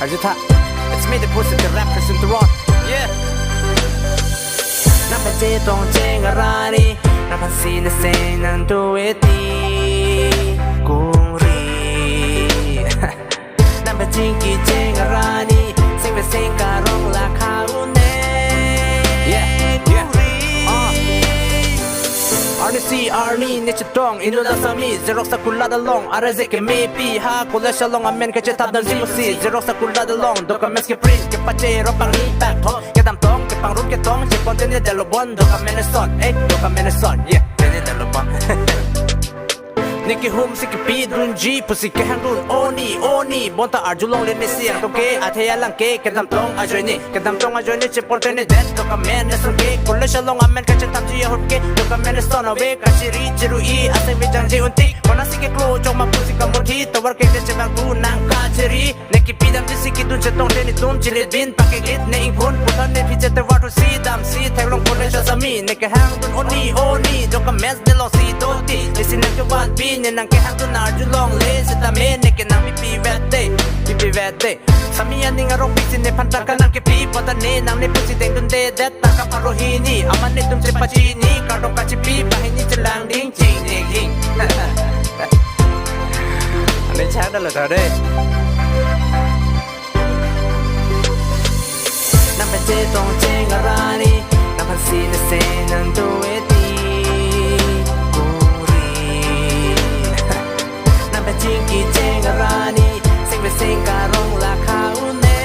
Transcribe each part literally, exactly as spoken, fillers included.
Jutha. It's me, the pussy, the rap person to rock. Yeah. Nang pachetong cheng arani, nang phansi ne seng nang do eti kungri. Nang pachingki cheng arani, seng pe seng karong la khaune. Yeah, yeah. Kungri. Uh. Arni si arni ne chetong, inut asami, Xerox akulat along, arai je kemepi, ha, college along amen kachethap damji pusi, Xerox akulat along, documents keprint, kepache ro pangni pakthom, kedamtong, kepangrum ketong, chepon tene delo bon, document ason, eh, document ason, yeah, tene delo bon. Ne kehum si kepidunji, pusi kehangdun, oni, oni, bonta arjulongle ne siang, toke, athe alang ke, kedamtong ajoine, kedamtong ajoine, chepon tene det, document ason ke, college along amen kachethapji ahut ke, document ason ave, kachiri, chirui, aseng vejangji untik, kona si keklo, chokma pusi kamuthi, tovar ke de chemang tu nang kachiri, ne kepidamji si kedun chetong tene tum chilidin, pakegit, ne ingphun, putar ne phiche te vatu si damsi, theklong college asami, ne kehangdun, oni, oni, document ne lo si doti, ne si nang kevan pi, ne nang kehangdun arjulongle, sitame, ne ke nang pipi vete, pipi vete. Sami aning arong pisi ne phan tangka nang kepi, pota ne nang ne pusi dengdunde det, tangka parohini, aman netum chepachini, kardom kachipi, banghini chelang ding, ching ding hing. Ane chang dalo tha de. Nang pachetong cheng arani, nang phansi ne seng nang do eti kungri. Nang pachingki cheng arani, seng pe seng karong la khaune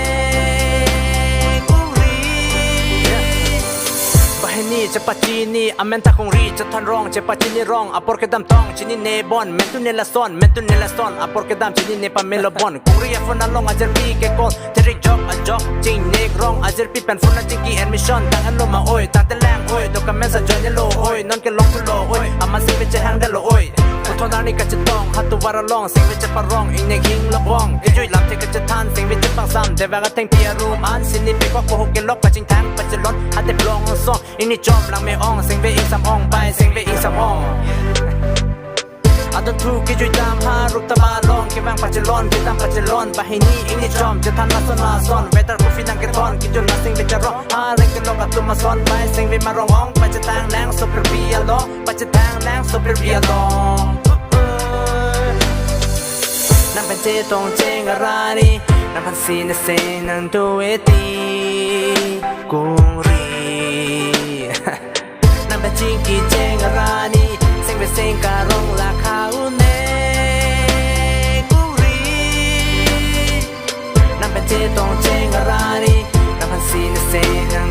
kungri. Banghini chepachini, amen ta kungri, chethan rong, chepachini rong, apor kedamtong, chinine bon, mentu ne lason, mentu ne lason, apor kedam chinine pamelo bon, kungri aphone along ajirpi ke call, therik jok ajok, chingnek rong, ajirpi pen phone achingki admission, tang alo ma oi, tang telang oi, document sa join lo oi, non kelong lo oi, amat si peche hang dalo oi. Puthot arni kachetong, hatu var along, seng veche parong, ingnek hing lo bong, kejui lam the kachethan, seng veche pangsam, debak athengpi arum an, sini pekok pohok kelok, pachingthang, pachelon, ate plong song, ingni chom lang me ong, seng ve ingsam ong, bai, seng ve ingsam ong. Adon thu kejui dam ha, rup tama long, kevang pachelon, kedam pachelon, banghini, ingni chom, chethan lason lason, weather coffee nang kethon, kejun na seng veche rong, ha, reng kelok atum ason, bai, seng ve marong ong, pachetang nang, sopir pi along, pachetang nang, sopir pi along. Nang pachetong cheng arani, nang phansi ne seng nang do eti kungri. Nang pachingki cheng arani, seng pe seng karong la khaune kungri. Nang pachetong cheng arani, nang phansi ne seng nang